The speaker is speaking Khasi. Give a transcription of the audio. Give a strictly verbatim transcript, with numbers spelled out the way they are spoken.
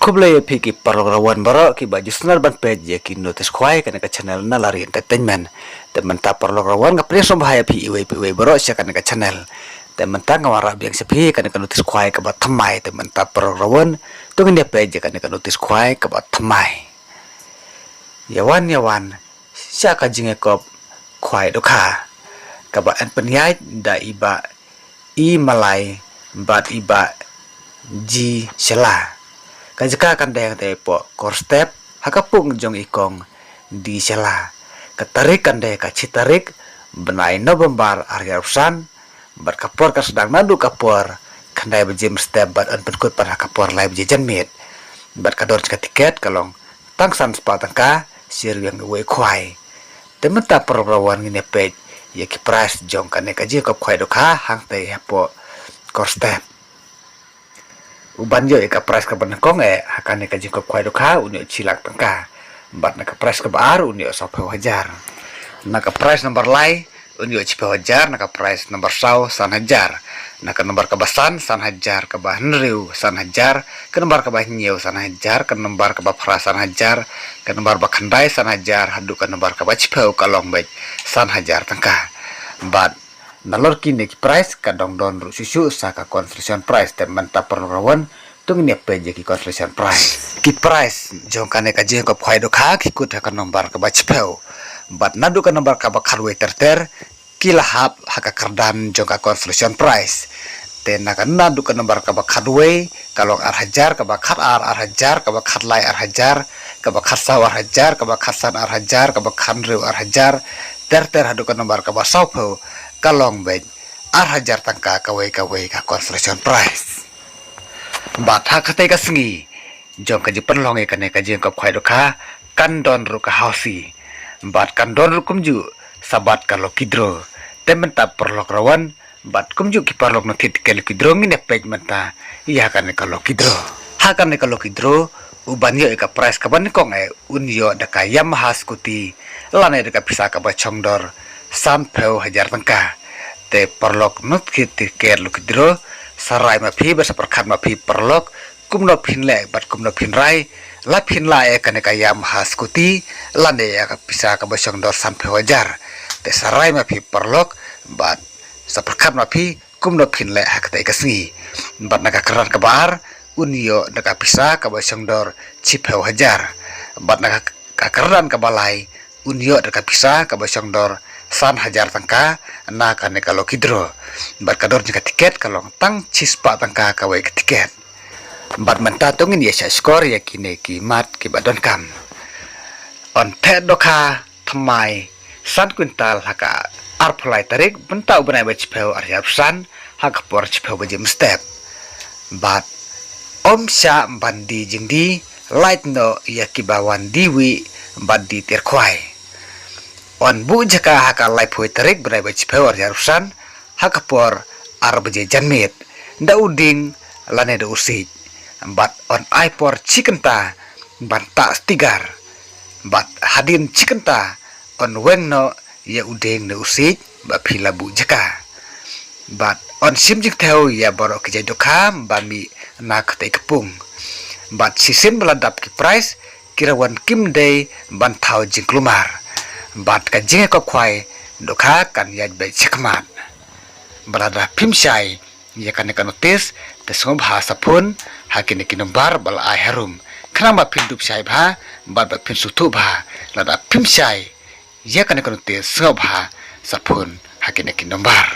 Khublei ïa phi ki paralok rawan baroh kiba ju sngewtynnat ban peit ïa ki notice khwai kane ka channel Nalari Entertainment. Te mynta paralok rawan nga pdiang sngewbha ïa phi iwei pa iwei baroh sha kane ka channel. Te mynta nga wanrah biang sha phi kane ka notice khwai kaba thymmai. Te mynta paralok rawan to ngin ïa peit ïa kane ka notice khwai kaba thymmai. Ïa wan ïa wan sha ka jingïakop khwai dohkha kaba yn pynïaid da i Bah I Malai bad i Bah G Shylla. Ka jaka kan dei hangtei hapoh Korstep ha ka pung jong i Kong D Shylla. Ka tarik kan dei ka shi tarik bnai November ar hajar arphew san. Bad ka por kan sdang naduh ka por khyndai baje mynstep bad yn pynkut pat ha ka por lai baje janmiet. Bad ka dor jong ka tiket ka long tang san spah tyngka shi ryngwiang iwei i khwai. Te mynta paralok rawan ngin ïa peit ïa ki price jong kane ka jingïakop khwai dohkha hangtei hapoh Korstep. U ban ïoh ïa ka price kaba nyngkong eh ha kane ka jingïakop khwai dohkha un ïoh shi lak tyngka. Bad na ka price kaba ar un ïoh sawphew hajar. Na ka price number lai un ïoh shiphew hajar, na ka price number saw san hajar. Na ka number kaba san san hajar, kaba hynriew san hajar, ka number kaba hynñiew san hajar, ka number kaba phra san hajar, ka number ba khyndai san hajar haduh ka number kaba shiphew ka long beit san hajar tyngka. Bad nalor kine ki price ka dang don ruh shuh shuh sa ka consolation price. Te mynta paralok rawan to ngin ïa peit ïa ki consolation price. Ki price jong kane ka jingïakop khwai dohkha ki kut ha ka number kaba shiphew. Bad naduh ka number kaba khatwei ter ter ki la hap ha ka kyrdan jong ka consolation price. Te na ka naduh ka number kaba khatwei ka long ar hajar, kaba khatar ar hajar, kaba khatlai ar hajar, kaba khatsaw ar hajar, kaba khatsan ar hajar, kaba khathynriew ar hajar, ter ter haduh ka number kaba sawphew ka long beit ar hajar tyngka kawei kawei ka consolation price. Bad ha katei ka sngi jong ka jingpynlong ïa kane ka jingïakop khwai dohkha kan don ruh ka housie. Bad kan don ruh kumjuh sa bad ka lucky draw. Te mynta paralok rawan bad kumjuh ki paralok nongthied tiket lucky draw ngin ïa peit mynta ïa kane ka lucky draw. Ha kane ka lucky draw u ban ïoh ïa ka price kaba nyngkong eh un ïoh da ka Yamaha scooty lane da ka pisa kaba shong dor sanphew hajar tyngka. Te paralok nongthied tiket lucky draw, sa rai ma phi bad sa pyrkhat ma phi paralok kumno phin leh bad kumno phin rai. La phin lah ïa kane ka Yamaha scooty lane ïa ka pisa kaba shong dor sanphew hajar. Te sa rai ma phi paralok bad sa pyrkhat ma phi kumno phin leh ha katei ka sngi. Bad na ka kyrdan kaba ar un ïoh da ka pisa kaba shong dor shiphew hajar. Bad na ka, ka kyrdan kaba lai un ïoh da ka pisa kaba shong dor san hajar tyngka na kane ka lucky draw. Bad ka dor jong ka tiket ka long tang shispah tyngka kawei ka tiket. Bad mynta to ngin ïa shah shkor ïa kine ki mat kiba donkam. Yn theh dohkha thymmai san kwintal ha ka arphew lai tarik mynta u bnai ba shiphew ar hajar arphew san ha ka por shiphew baje mynstep. Bad ym shah ban die jingdie, lait noh ïa kiba wan die wieh bad die tiar khwai. Yn buh jaka ha ka laiphew tarik bnai ba shiphew ar hajar arphew san ha ka por ar baje janmiet da u dieng lane da u siej. Bad yn ai por shi kynta ban tah sticker. Bad hadien shi kynta yn weng noh ïa u dieng ne u siej ba phi la buh jaka. Bad yn shim jingthew ïa baroh ki jait dohkha ba mih na katei ka pung. Bad shisien ba la dap ki price ki rawan kim dei ban thaw jingkulmar. Bad ka jingïakop khwai dohkha kan ïaid beit shakhmat. Ba lada phim shai ïa kane ka notice te sngewbha sa phone ha kine ki nombar ba la ai harum. Khnang ba phin dup shai bha bad ba phin sngewthuh bha. Lada phim shai ïa kane ka notice sngewbha sa phone ha kine ki nombar.